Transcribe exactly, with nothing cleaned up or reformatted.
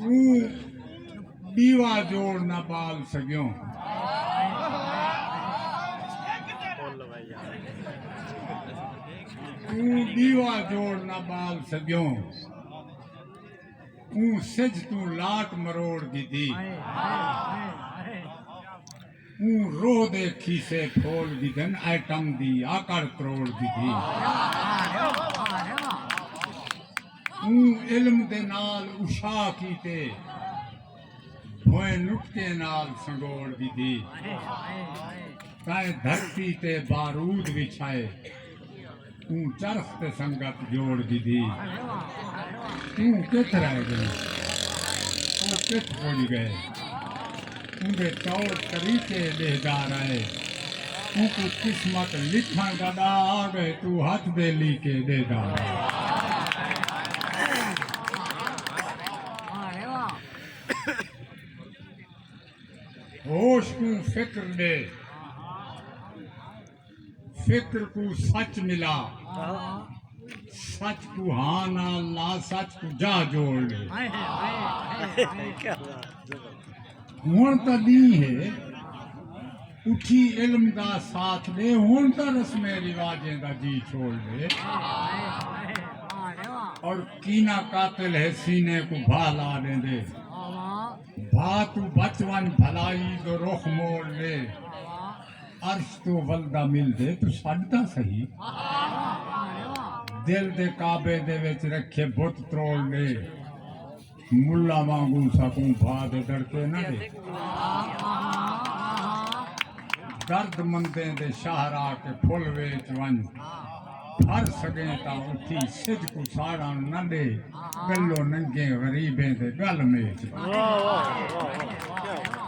اوں ݙیوا جوڑ نہ ٻال سڳیوں۔ اوں ݙیوا جوڑ نہ ٻال سڳیوں۔ اوں سجھ توں لاٹ مروڑ گھدی۔ اوں روہ دے کھیسے پھول گھدن، ایٹم دی آکڑ تروڑ گھدی۔ اوں علم دے نال اشا کیتے، بھوئیں نٹکیں نال سنگوڑ گھدی۔ تیں دھرتی تے بارود وچھائے، اوں چرخ تے سنگت جوڑ گھدی۔ توں کتھ رہ ڳئی؟ او کتھ پڄ ڳئے؟ اوندے طور طریقے ݙیہدا رہے۔ اونکوں قسمت لکھݨ دا ݙا آ ڳئے، توں ہتھ دے لیکے ݙیہدا رہے۔ ہوش کوں فکر ݙے، فکر کوں سچ ملا، سچ کوں ہاں نال لا، سچ کوں جاہ جوڑ لے۔ ہائے ہائے ہائے ہائے۔ ہݨ تاں ݙینہہ ہے، اٹھی علم دا ساتھ ݙے، ہݨ تاں رسمیں رواجیں دا جی چھوڑ ݙے۔ اور کینہ قاتل ہے، سینے کوں بھا لا ݙیندے۔ بھا توں بچ ونڄ، بھلائی دو رخ موڑ لے۔ عرش توں ولدا ملدے، توں سݙ تاں سہی۔ دل دے کعبے دے وچ رکھے بت تروڑ لے۔ ملا وانگوں ساکوں بھا دے دڑکے نہ ݙے۔ درد مندیں دے شہر آ کے پھل ویچ ونڄ۔ پھر سڳیں تاں اٹھی سجھ کوں ساڑݨ نہ ݙے، ڳلو ننگیں غریبیں دے ڳل میچ ݙے۔ واہ، واہ، واہ، واہ۔